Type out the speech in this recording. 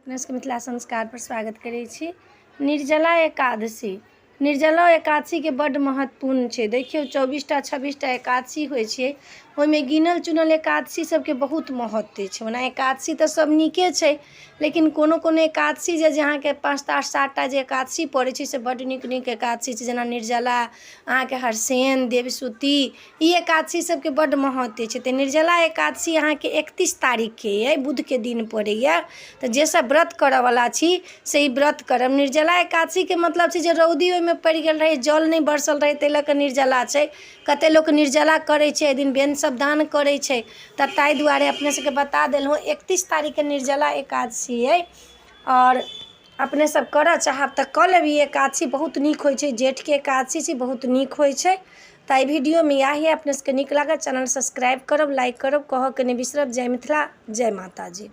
अपना सबके मिथिला संस्कारपर स्वागत करै छी। निर्जला एकादशी, निर्जला एकादशीके बड्ड महत्वपूर्ण छै। देखियौ, 24टा 26टा एकादशी होइ छै, ओहिमे गिनल चुनल एकादशी सबके बहुत महत्व छै। ओना एकादशी तऽ सब नीके छै, लेकिन कोनो कोनो एकादशी जे अहाँके 5टा 7टा जे एकादशी पड़ै छै, से बड्ड नीक नीक एकादशी छै, जेना निर्जला, अहाँके हरसेन, देवसूती, ई एकादशी सबके बड्ड महत्व छै। तऽ निर्जला एकादशी अहाँके 31 तारीखके अइ, बुधके दिन पड़ैए। तऽ जे सब व्रत करऽवला छी, से ई व्रत करब। निर्जला एकादशीके मतलब छै जे रौदी ओहिमे पड़ि गेल रहै, जल नहि बरसल रहै, ताहि लऽ कऽ निर्जला छै। कते लोक निर्जला करै छै, एहि दिन बेन सब दान करै छै। तऽ ताहि दुआरे अपने सबके बता देलहुँ, 31 तारीखके निर्जला एकादशी अइ आओर अपने सब करऽ चाहब तऽ कऽ लेब। ई एकादशी बहुत नीक होइ छै, जेठके एकादशी छै, बहुत नीक होइ छै। तऽ एहि वीडियोमे इएह यऽ। अपने सबके नीक लागल, चैनल सब्सक्राइब करब, लाइक करब, कहऽके नहि बिसरब। जय मिथिला, जय माताजी।